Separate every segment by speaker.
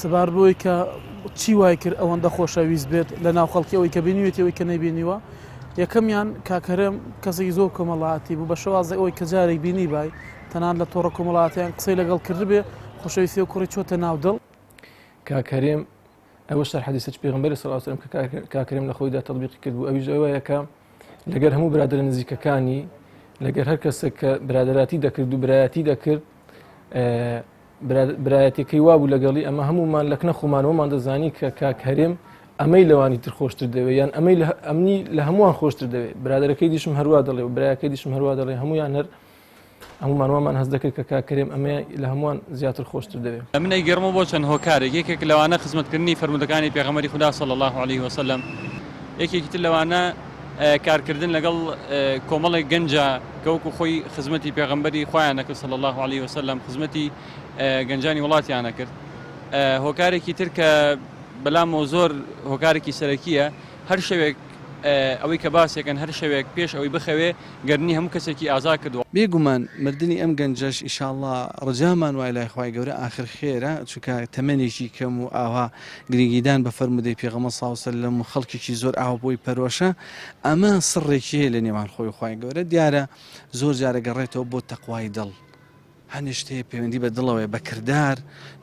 Speaker 1: سەبارەت بەوەی کە چی وای کرد ئەوەندە خۆشەویست بێت لە ناو خەڵکی ئەوەی کە بینیوێتی ئەوەی کە نەیبینیوە یەکەمیان کاک هەرێم کەسێکی زۆر کۆمەڵایەتی بوو بە شێوازێک ئەوەی کە جارێک بینی بای تەنان لە تۆڕە کۆمەڵاتیان قسەی لەگەڵ کردبێ خۆشەویستی و کوڕی چۆتە ناو دڵ.
Speaker 2: کاک هەرێم ئەوە شەرح حەدیسەکی پێغەمبەری صلی اللە علیه و سلم کە کاک هەرێم لە خۆیدا تەطبیقی کردبوو ئەویش ئەوەیە کە لەگەر هەموو برادەرە نزیکەکانی لەگەر هەر کەسێک کە برادەراتی دەکرد و برایەتی دەکرد برایەتەکەی وابوو لەگەڵی ئەمە هەمومان لەکنە خۆمانەوەمان دەزانی کە کاک هەرێم ئەمەی لەوانی تر خۆشتر دەوێت یان ئەمەی ئەمنی لە هەمووان خۆشتر دەوێت برادەرەکەی دیشم هەروا دەڵێ و برایەکەی دیشم هەروا دەڵێ هەمویان هەر هەموومان وامان هەست دەکرد کە کاک کەریم ئەمەیە لە هەمووان زیاتر خۆشتر دەوێت.
Speaker 3: من ئەیگێڕمەوە بۆ چەند هۆکارێک، یەکێک لەوانە خزمەتکردنی فەرموودەکانی پێغەمبەری خودا صلی اللە علیه وسلم، یەکێکی تر لەوانە کارکردن لەگەڵ کۆمەڵێک گەنجا کە وەکو خۆی خزمەتی پێغەمبەری خوایان ئەکرد صلی اللە علیه وسلم، خزمەتی گەنجانی وڵاتیان ئەکرد. هۆکارێکی تر کە بەلامەوە زۆر هۆکارێکی سەرەکییە، هەر شەوێک ئەوەی کە باسێکن هەر شەوێک پێش ئەوەی بخەوێ گەردنی هەموو کەسێکی ئازا کردووە.
Speaker 4: بێگومان مردنی ئەم گەنجەش ئیشاڵڵا ڕجامان وایە لای خوای گەورە ئاخر خێرە چونکە تەمەنێکی کەم و ئاوا گرنگیدان بە فەرموودەی پێغەمبەر صلی اللە علیە وسلم و خەڵکێکی زۆر ئاوا بۆی پەرۆشە ئەمە سڕێکی هەیە لە نێوان خۆی و خوای گەورە دیارە زۆر جار ئەگەڕێتەوە بۆ تەقوای دڵ هەندێ شت هەیە پەیوەندی بە دڵەوەیە بە کردار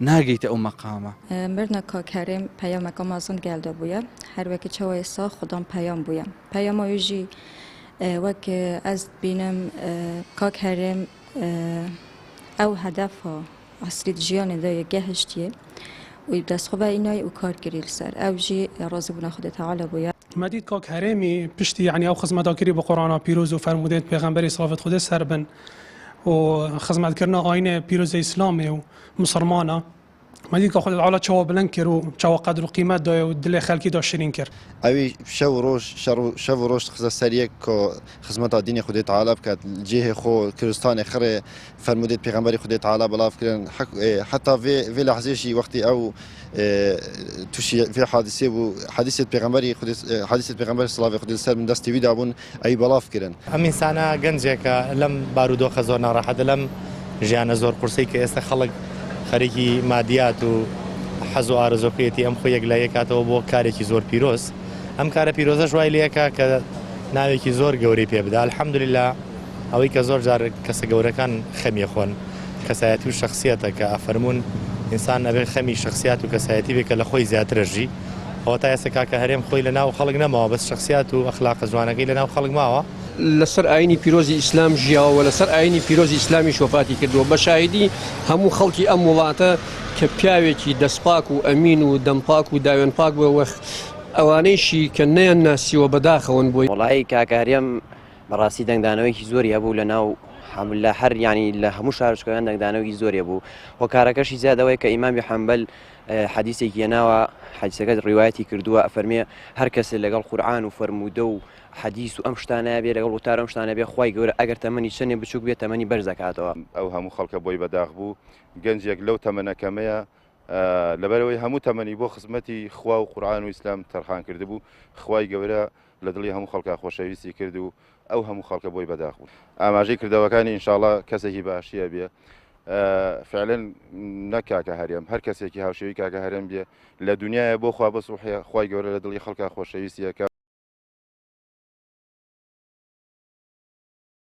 Speaker 4: ناگەیتە ئەو مەقامە.
Speaker 5: Mirina Kak Herêm peyameka mezin gel de bûye. Her wekî çawa êsa Xudan peyam bûye. Peyama wî jî wek ez dibînim Kak Herêm ew hedefa eslî di jiyanê de ye gehiştiyê û bi dest xwe ve înayê û kar kirî li ser. Ew jî razîbûna Xwedê Teala bûye.
Speaker 6: Me dît Kak Herêmî piştî yanî ew xizmeta kirî bi Qurana pîroz û fermûdeyên Pêxemberî silavê Xwedê ser bin û xizmetkirina ayînê pîrozê Îslamê û misilmana me dît ka Xwedê Teala çawa bilind kir û çawa qedr û qîmet daye û dilê xelkî da şirîn kir.
Speaker 7: Ewî şev û roj şer û şev û roj dixiste ser yek ku xizmeta dînê Xwedê Teala biket, li cihê xwe Kurdistanê xirê fermûdê pêxemberî Xwedê Teala belav kirin. Heta vê vê lehzê jî wextî ew tûşî vê hadîsê bû, hedîsê pêxemberî Xwedê hedîsê pêxember silavê Xwedê li ser bin destê wî dabûn ewî belav kirin.
Speaker 8: ئەم ئینسانە گەنجێکە لەم بارودۆخە زۆر ناڕەحەتە لەم ژیانە زۆر قورسەی کە ئێستا خەڵک خەریکی مادیات و حەز و ئارەزۆکەیەتی ئەم خۆی یەکلایی کاتەوە بۆ کارێکی زۆر پیرۆز ئەم کارە پیرۆزەش وای لێکا کە ناوێکی زۆر گەورەی پێ بدا الحمدللە ئەوەی کە زۆر جار کەسە گەورەکان خەمی خۆن کەسایەتی و شخصیەتە کە ئەفەرموون ئینسان ئەبێ خەمی شخصیات و کەسایەتی بێ کە لە خۆی زیاترە ژی ئەوە تا ئێستا کاکە هەرێم خۆی لە ناو خەڵک نەماوە بەس شخصیات و ئەخلاقە جوانەکەی لە ناو خەڵک ماوە.
Speaker 9: لەسەر ئاینی پیرۆزی ئیسلام ژیاوە و لەسەر ئاینی پیرۆزی ئیسلامیش وەفاتی کردووە بە شاهیدی هەموو خەڵکی ئەم وڵاتە کە پیاوێکی دەستپاک و ئەمین و دەمپاک و داوێنپاک بووە و ئەوانەیشی کە نەیانناسیوە بەداخەوەن بۆی.
Speaker 10: وەڵایی کاکە هەرێم بەڕاستی دەنگدانەوەیەکی زۆری هەبوو لە ناو لە هەر یانی لە هەموو شارۆچکەکان دەنگدانەوەی زۆری هەبوو هۆکارەکەشی زیاد ئەوەیە کە ئیمامی حەنبەل حەدیسێکی هێناوە حەدیسەکە ڕیوایەتی کردووە ئەفەرمێ هەر کەسێ لەگەڵ قورئان و فەرموودە و حەدیس و ئەم شتانە بێ لەگەڵ وتار ئەم شتانە بێ خوای گەورە ئەگەر تەمەنی چەندێ بچووک بێ تەمەنی بەرز دەکاتەوە.
Speaker 7: ئەو هەموو خەڵکە بۆی بەداخ بوو گەنجێک لەو تەمەنە کەمەیە لەبەرئەوەی هەموو تەمەنی بۆ خزمەتی خوا و قورئان و ئیسلام تەرخان کردبوو خوای گەورە لە دڵی هەموو خەڵکا خۆشەویستی کرد و ئەو هەموو خەڵکە بۆی بەداخ بوون. ئاماژەی کردەوەکانی ئینشاڵا کەسێکی باشی ئەبێ فعلەن نەک کاکە هەرێم هەر کەسێکی هاوشێوی کاکە هەرێم بێ لە دنیاە بۆ خوا بەس و خوای گەورە لە دڵی خەڵکا خۆشەویستی ئەکا.